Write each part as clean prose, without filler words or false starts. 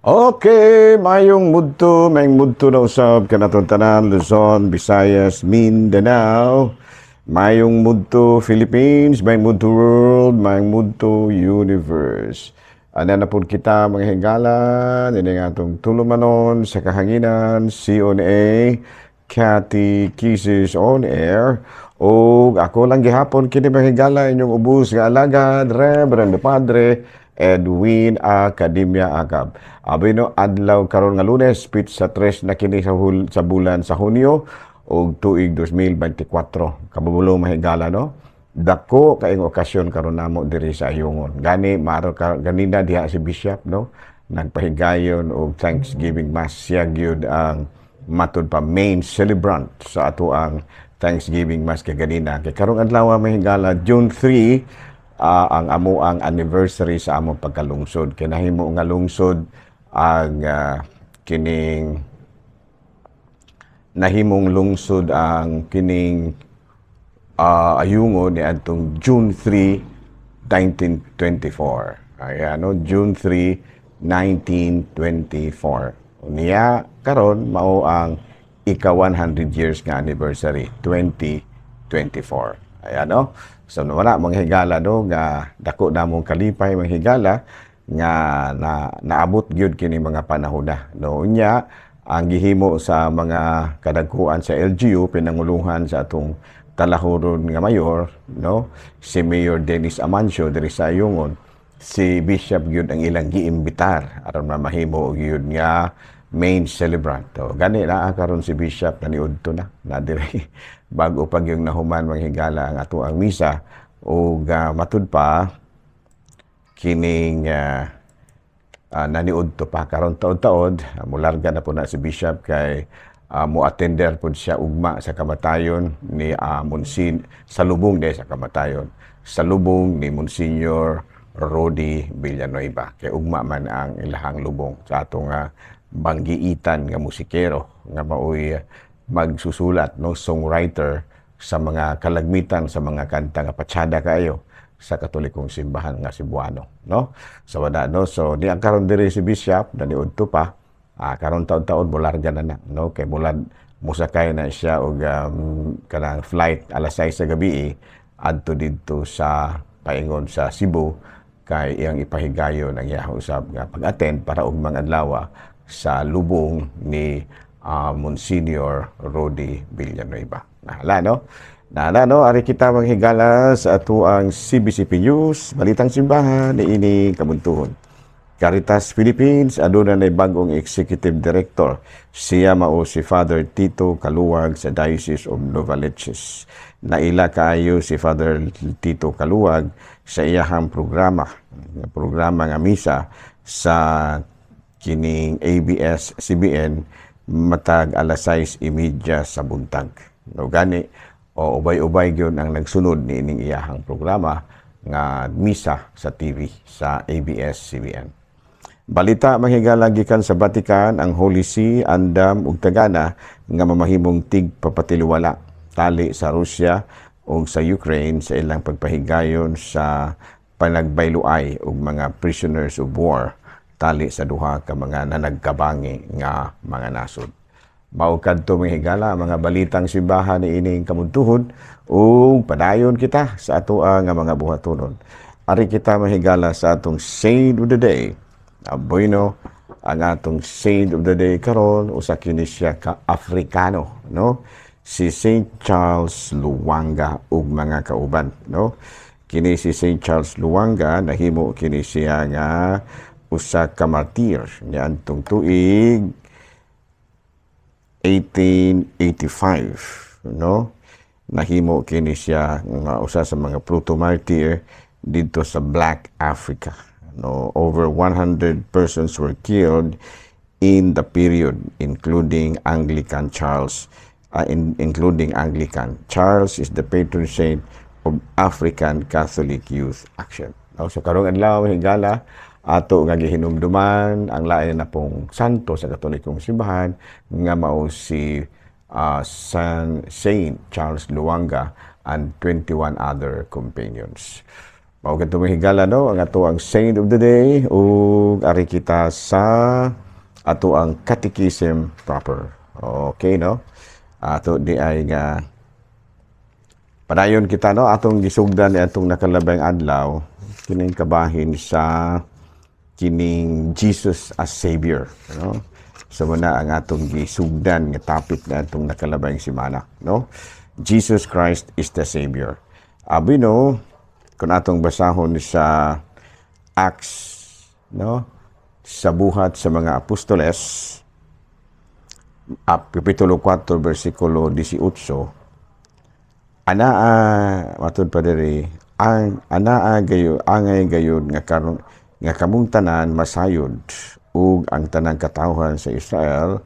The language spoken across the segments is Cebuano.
Okay, mayong mudto na usab kanatong tanan, Luzon, Visayas, Mindanao. Mayong mudto Philippines, mayong mudto world, mayong mudto universe. Ana na pud kita, mga higala, ini nga atong tulumanon sa kahanginan, CONA, Catechism on Air. O ako lang gihapon kini, mga higala, inyong ubos nga alagad, Reverend Padre Edwin Academia Acab. Abi no, adlaw karon nga Lunes, pitsa 3 na kini sa bulan sa Hunyo ug tuig 2024. Kabubulong, mahigala, no? Dako kaayong okasyon karon namo diri sa Ayungon. Gani maro ka, ganina diha si Bishop, no? Nagpahigayon og Thanksgiving Mass, siya gyud ang matud pa main celebrant sa ato ang Thanksgiving Mass kaganina. Kay karong adlaw, mahigala, June 3, ang amo ang anniversary sa among pagkalungsod. Kay nahimo nga lungsod ang kining nahimong lungsod ang kining Ayungon ni adtong June 3, 1924. Ayan, no? June 3, 1924. Niya karon mao ang ika 100 years nga anniversary, 2024. Ayan, no? So wala, mga higala, no, nga dako namong kalipay, mga higala, nga na naabot gyud kini mga panahon na. No, unya ang gihimo sa mga kadagkuan sa LGU, pinanguluhan sa atong talahuron nga mayor, no, si Mayor Dennis Amancio diri sa Ayungon, si Bishop gyud ang ilang giimbitar aron mamahimo gyud nga main celebrant. So, gani naa karon si Bishop, naniudto na na diri bago pag yung nahuman, mga higala, ang ato ang misa ug matud pa kining naniudto pa karon taod-taod, mularga na po na si Bishop kay mo-attender po siya ugma sa kamatayon ni Monsin sa lubong de sa kamatayon sa lubong ni Monsignor Rody Villanueva, kay ugma man ang ilahang lubong sa atong banggiitan nga musikero nga maoy magsusulat, no, songwriter sa mga kalagmitan sa mga kanta nga patsada kaayo sa Katolikong simbahan nga Cebuano, no? So wala, no? So ni ang karon diri si Bishop naniudto pa, karon taon-taon mularga na na, no, kay mulad mosakay na siya og kanang flight alas 6 sa gabi adto didto sa paingon sa Cebu, kay iyang ipahigayon ang iyang usab nga pag-attend para og mga adlaw sa lubong ni Monsignor Rody Villanueva. Nahala, no? Nahala, no? Ari kita, mga higala, sa ato ang CBCP News, Balitang Simbahan, niini kabuntuhon. Caritas Philippines aduna na bagong executive director. Siya mao si Father Tito Caluag sa Diocese of Novaliches. Naila kaayo si Father Tito Caluag sa iyahang programa nga misa sa kining ABS-CBN matag alas 6:30 sa buntag. No, gani o ubay-ubay gyud ang nagsunod ni ining iyahang programa nga misa sa TV sa ABS-CBN. Balita, mga higala, gikan sa Vatican, ang Holy See andam ug tagana nga mamahimong tigpapatiliwala tali sa Russia ug sa Ukraine sa ilang pagpahigayon sa panagbayluay og mga prisoners of war tali sa duha ka mga nanagkabangi nga mga nasod. Mao kadto, mga higala, mga balitang simbahan ni ining kamuntuhon ug padayon kita sa atoa nga mga buhatonon. Ari kita, mga higala, sa atong Saint of the Day. Aboy no, ang atong Saint of the Day karon usa kini siya ka Afrikano, no? Si Saint Charles Lwanga ug mga kauban, no? Kini si Saint Charles Lwanga, nahimo kini siya nga usa ka martir niadtong tuig 1885, no? Nahimo kini siya nga usa sa mga proto-martyr didto sa Black Africa, no? Over 100 persons were killed in the period, including Anglican Charles is the patron saint of African Catholic Youth Action, no? So karong adlaw, higala, ato nga gihinumduman ang lain na pong santo sa Katolikong simbahan nga mao si San Saint Charles Lwanga and 21 other companions. Mao kadto, mga higala, no, ang ato ang saint of the day ug ari kita sa ato ang catechism proper. Okay, no? Ato di ay nga padayon kita, no, atong gisugdan ni atong nakalabay adlaw kining kabahin sa kining Jesus as Savior, no? So muna ang atong gisugdan nga topic na atong nakalabay semana, no? Jesus Christ is the Savior. Abi no, kung atong basahon sa Acts, no, sa Buhat sa mga Apostoles, Kapitulo 4, versikulo 18, anaa matud pa diri ang anaa gayo angay gayud nga karon nga kamong tanan masayod ug ang tanang katawhan sa Israel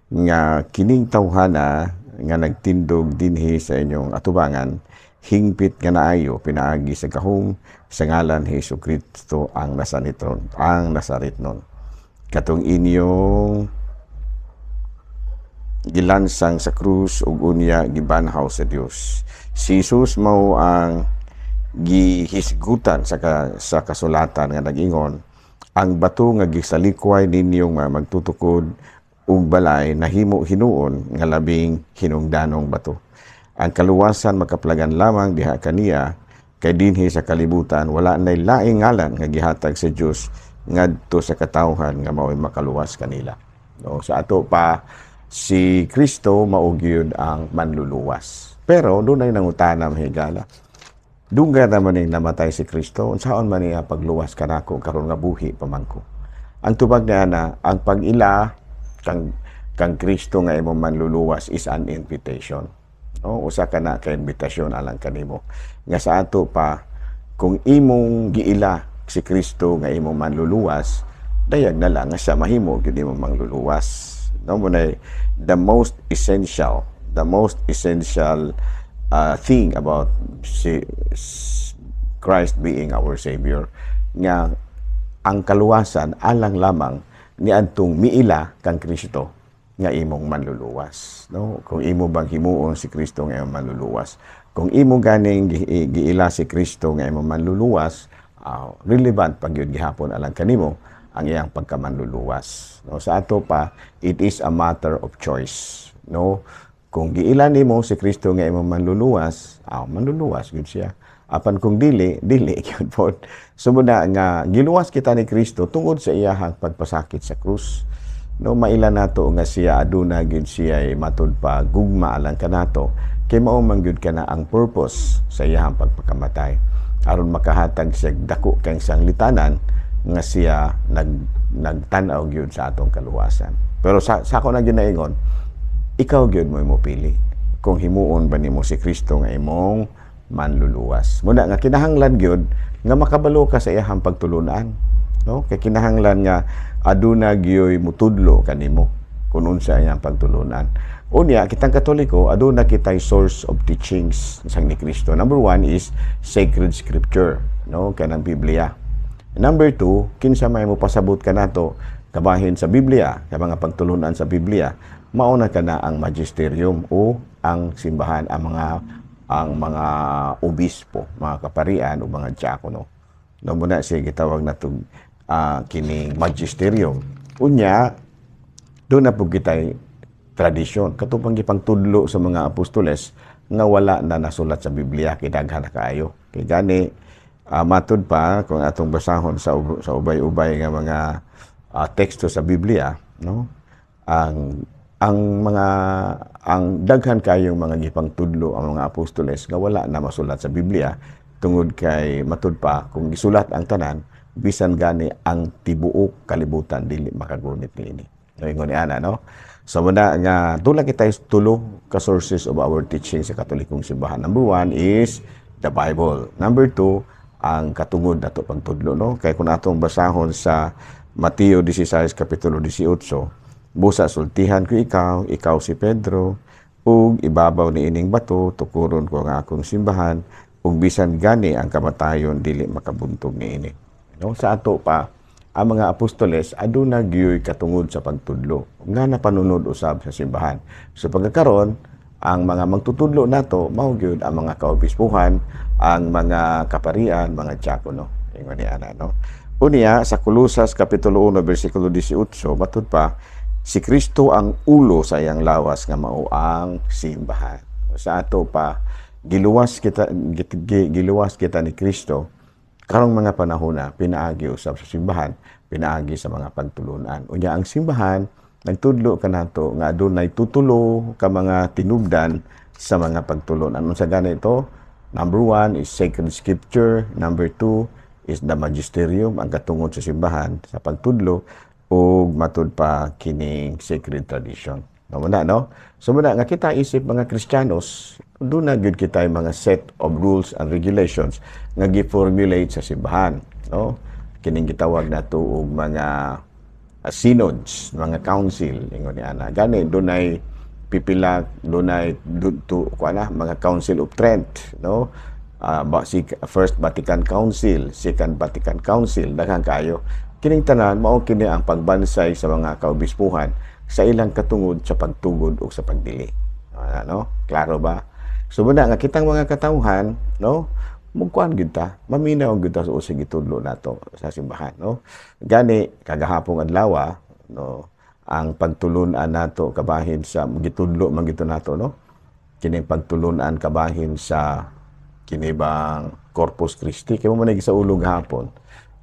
nga kining tawhana nga nagtindog dinhi sa inyong atubangan hingpit nga naayo pinaagi sa gahom sa ngalan ni Hesus Kristo ang Nazaretnon katong inyong gilansang sa krus ug unya gibanhaw sa Dios. Si Jesus mao ang gihisgutan sa kasulatan nga nag-ingon, "Ang bato nga gisalikway ninyong mga magtutukod ug balay nahimo hinuon nga labing hinungdanong bato. Ang kaluwasan makaplagan lamang diha kaniya, kay dinhi sa kalibutan wala nay laing ngalan nga gihatag sa Dios ngadto sa katawhan nga mao'y makaluwas kanila." No, sa ato pa, si Kristo mao gyud ang manluluwas. Pero dunay nangutana, mga higala. Dunggan naman ning namatay si Kristo, unsaon man niya pagluwas kanako karon nga buhi pa man ko? Ang tubag niya na ang pag-ila kang Kristo nga imong manluluwas is an invitation. No, usa ka na ka imbitasyon alang kanimo. Nga sa ato pa, kung imong giila si Kristo nga imong manluluwas, dayag na lang nga siya mahimo gyud imong mangluluwas. No, mo the most essential thing about si Christ being our Savior, nga ang kaluwasan alang lamang ni adtong miila kang Kristo nga imong manluluwas, no? Kung imo bang himuon si Kristo nga imong manluluwas, kung imo ganing giila si Kristo nga imong manluluwas, relevant pag yun gihapon alang kanimo ang iyang pagkamanluluwas, no? Sa ato pa, it is a matter of choice, no? Kung giila nimo si Kristo nga imong manluluwas, manluluwas gyud siya. Apan kung dili, dili gyud pod. So muna nga giluwas kita ni Kristo tungod sa iyahang pagpasakit sa krus. No, maila nato nga siya aduna gyud siya ay matud pa gugma alang kanato, kay mao man gyud kana ang purpose sa iyahang pagpakamatay, aron makahatag siya dako kang sanglitanan nga siya nagtan-aw gyud sa atong kaluwasan. Pero sa ako na gyud naingon, ikaw gyud mo pili kung himuon ba nimo si Kristo nga imong manluluwas. Muna nga kinahanglan gyud nga makabalo ka sa iyahang pagtulunan. No? Kay kinahanglan nga aduna gyoy mutudlo kanimo kung unsa iyang pagtulunan. Unya, kitang Katoliko, aduna kitay source of teachings sang ni Kristo. Number one is sacred scripture, no, kanang Biblia. Number two, kinsa may mo pasabot kanato kabahin sa Biblia, sa mga pagtulunan sa Biblia, mauna ka na ang magisterium o ang simbahan, ang mga obispo, mga kaparian o mga diakono. No, muna siya gitawag na kining magisterium. Unya, doon na po kita'y tradisyon. Katong gipangtudlo sa mga apostoles nga wala na nasulat sa Biblia, kay daghan na kaayo. Kay gani matud pa kung atong basahon sa ubay-ubay nga mga teksto sa Biblia, no? Ang daghan kayong mga gipangtudlo ang mga apostoles nga wala na masulat sa Biblia, tungod kay matud pa kung gisulat ang tanan, bisan gani ang tibuok kalibutan dili makagunit niini. No, ingon ni ana, no? So muna nga dula kita tulo ka sources of our teaching sa Katolikong simbahan. Number one is the Bible. Number two, ang katungod nato pagtudlo, no? Kay kung atong basahon sa Mateo 16 kapitulo 18, "Busa sultihan ko ikaw, ikaw si Pedro, ug ibabaw ni ining bato tukuron ko ang akong simbahan, ug bisan gani ang kamatayon dili makabuntog niini." No, sa ato pa, ang mga apostoles aduna gyoy katungod sa pagtudlo nga napanunod usab sa simbahan. So pagkakaron, Ang mga magtutudlo nato mao gyud ang mga kaobispuhan, ang mga kaparian, mga diakono. Ingon ni ana, no. Unya sa Kolosas kapitulo 1 bersikulo 18, matud pa, si Kristo ang ulo sa iyang lawas nga mao ang simbahan. Sa ato pa giluwas kita ni Kristo karong mga panahon na pinaagi usab sa simbahan, pinaagi sa mga pagtulunan. Unya ang simbahan nagtudlo kanato nga adunay tutulo ka mga tinubdan sa mga pagtulunan. Unsa gani ito? Number 1 is sacred scripture, number 2 is the magisterium, ang katungod sa simbahan sa pagtudlo, ug matud pa kining sacred tradition. No, muna, no? So muna nga kita isip mga Kristiyanos, duna gyud kita mga set of rules and regulations nga gi-formulate sa simbahan, no? Kining gitawag nato og mga synods, mga council, ingon ni ana. Gani dunay pipila, dunay to kuan na mga Council of Trent, no? Si First Vatican Council, Second Vatican Council, daghan kayo. Kining tanan mao kini ang pagbansay sa mga kaobispuhan sa ilang katungod sa pagtugod o sa pagdili. Ano? Klaro ba? So muna nga kitang mga katawhan, no? Mugkuan gyud ta, maminaw gyud ta sa usig gitudlo nato sa simbahan, no? Gani kagahapong adlaw, no, ang pagtulun-an nato kabahin sa gitudlo man gito nato, no? Kini pagtulun-an kabahin sa kini bang Corpus Christi kay mo man sa ulo gahapon.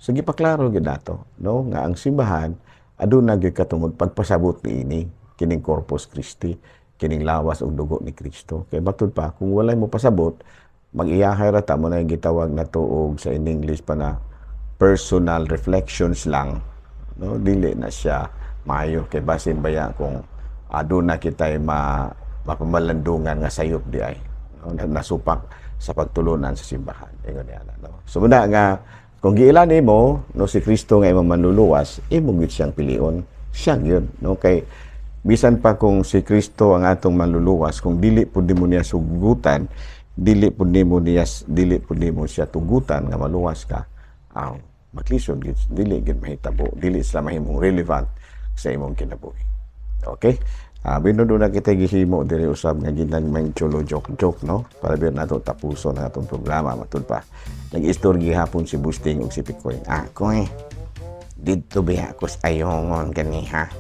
So gipaklaro gyud nato, no, nga ang simbahan aduna gyud katungod pagpasabot niini kining Corpus Christi, kining lawas ug dugo ni Kristo. Kay matud pa kung walay mo pasabot, mag-iyahay ra ta mo na yung gitawag na og sa in English pa na personal reflections lang, no, dili na siya maayo kay basin baya kung aduna kitay mapamalandungan nga sayop di ay, no, nasupak sa pagtulunan sa simbahan, ingon niya, no. So muna nga kung giila nimo, no, si Kristo nga imong manluluwas, imo gyud siyang pilion, siya gyud, no, kay bisan pa kung si Kristo ang atong manluluwas, kung dili pud nimo niya sugutan, dili pud nimo siya tugutan nga maluwas ka, ang maglisod gyud, dili gyud mahitabo, dili sila mahimong relevant sa imong kinabuhi. Okay? Binudo na kita gihimo diri usab nga ginagmay chulo joke joke, no, para bir nato tapuson ang atong programa. Matud pa, nag-istorya gihapon si Busting ug si Pikoy. Ako eh, didto biya ko sa ayongon ganiha.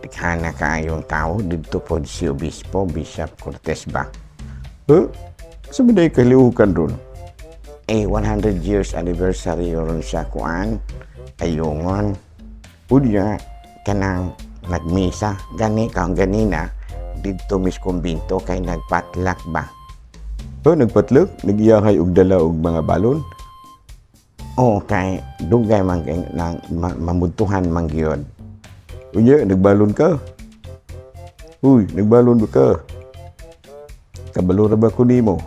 Tikhana kaayong tao didto pod si Obispo Bishop Cortez ba. Huh? Sa ba kaliukan ron? Eh, 100 years anniversary ron sa kuan, ayongon. Unya, kanang nagmisa, gani kang ganina, didto mis kumbinto kay nagpatlak ba. Oh, nagpatlak? Nagiyahay og dala og mga balon? Oo, kay dugay man nang mamudtuhan man gyud. Unya, nagbalon ka? Uy, nagbalon ba ka? Kabalo ra ba ko nimo?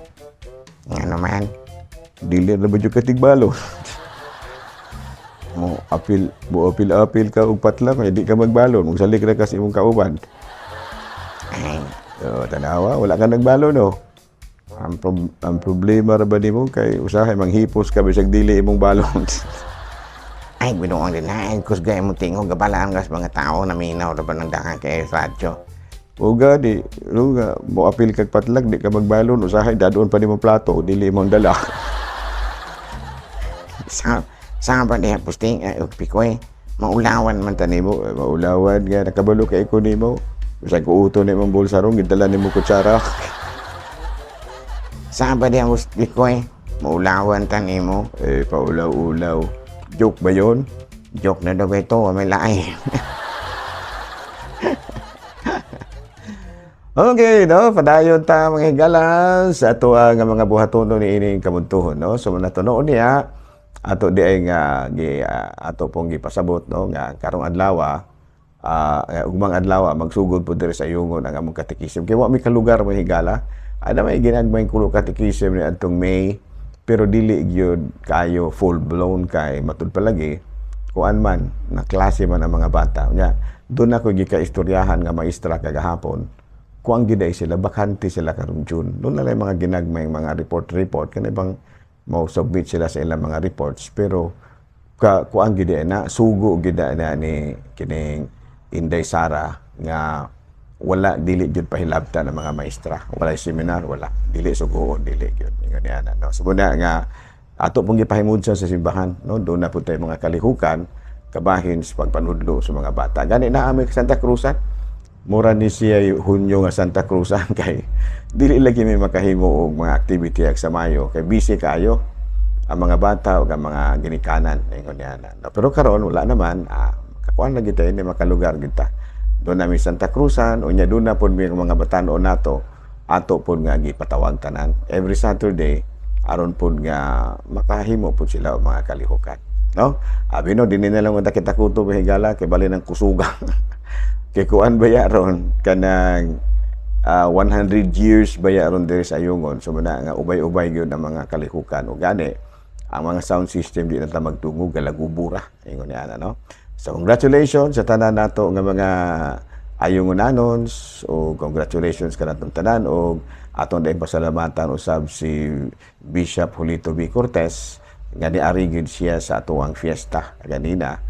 Ano man? Dili ra ba jud ka tigbalon? Mo apil, mo apil-apil ka og patlak, di ka magbalon, magsalik ra ka sa imong kauban. Ay, oh, tanawa, wala ka nagbalon, no. Ang problema ra ba nimo kay usahay manghipos ka bisag dili imong balon. Ay, binuang din na. Ay, kusga imong tingog, gabalaan ka sa mga tao, naminaw ra ba ng dahan kay radyo. O gani, nga, mo apil kag patlak, di ka magbalon, usahay dadon pa nimo plato, dili imong dala. Sa ba diha Pusting, og Pikoy, maulawan man ta nimo, maulawan nga nakabalo kay ko nimo. Bisag kuuto ni imong bulsa ron, gidala nimo kutsara. Sa ba diha Pikoy, maulawan ta nimo. Eh, paulaw-ulaw. Joke ba yon? Joke na daw ito, may laay. Okay, no, padayon ta mga higala sa ato ang mga buhatono ni ining kamuntuhon, no. So nato noon niya ato di ay nga ato pong gipasabot, no, nga karong adlaw, ugmang adlaw magsugod po diri sa Ayungon ang among katekisim. Kay wa mi kalugar mga higala. Ana may ginagmay kulo katekisim ni adtong May, pero dili gyud kayo full blown kay matud palagi kuan man na klase man ang mga bata. Nya doon ako gikaistoryahan nga maestra kagahapon. Kuang gid ay sila, bakante sila karong June. Doon na lang mga ginagmay mga report kanay bang mau-submit sila sa ilang mga reports, pero kuang gid ay na sugo gid na ni kining Inday Sara nga Wala, dili jud pahilabtan ang mga maestra. Wala seminar, wala. Dili sugoon, dili gyud. Ingon niya na, no? So muna nga ato pong gipahimud sa simbahan, no? Doon na po tayo mga kalihukan kabahin sa pagpanudlo sa mga bata. Gani na ami Santa Cruzan. Mura ni siya Hunyo nga Santa Cruzan kay dili lagi may makahimo og mga activity ag sa Mayo kay busy kaayo ang mga bata ug ang mga ginikanan, ingon niya na, no? Pero karon wala naman, kakuan lagi tayo ni makalugar kita. Doon namin Santa Cruzan, unya doon na pod mi mga batan-on nato, ato pod nga gipatawag tanan every Saturday aron pod nga makahimo pod sila og mga kalihukan, no? Abi no, dinhi na lang unta kita kutob, higala, kay bali ng kusuga kay kuan baya ron kanang 100 years baya ron diri sa Ayungon. So muna nga ubay-ubay gyud ang mga kalihukan ug gani ang mga sound system di na ta magtungog, galagubo ra, ingon niya na, no? So congratulations sa tanan nato nga mga Ayungonanons o congratulations kanatong tanan o atong daing pasalamatan usab si Bishop Julito B. Cortez nga niari gyud siya sa atuang fiesta ganina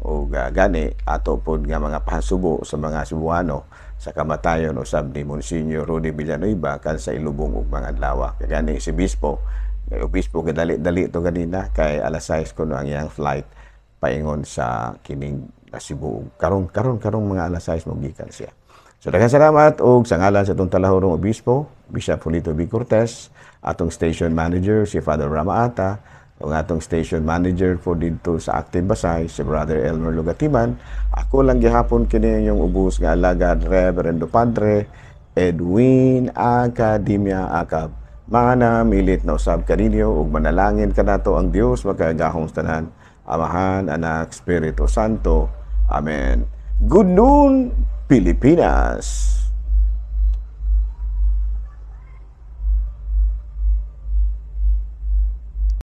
o gani ato pod nga mga pahasubo sa mga Cebuano sa kamatayon usab ni Monsignor Rudy Villanueva kan sa ilubong og mga adlaw. Kay gani si Bispo, kay obispo, gadali-dali to ganina kay alas 6 kuno ang iyang flight paingon sa kining Cebu. Karong karon karong mga alas 6 mo gikan siya. So daghang salamat og sa ngalan sa atong talahurong obispo, Bishop Julito B. Cortez, atong station manager si Father Rama Ata, ug atong station manager po dito sa Active Basay, si Brother Elmer Lugatiman. Ako lang gihapon kini inyong ubos nga alagad, Reverendo Padre Edwin Academia Acab. Mga milit na usab kaninyo ug manalangin kanato ang Dios makagagahom sa tanan, Amahan, Anak, Espiritu Santo. Amen. Good noon, Pilipinas.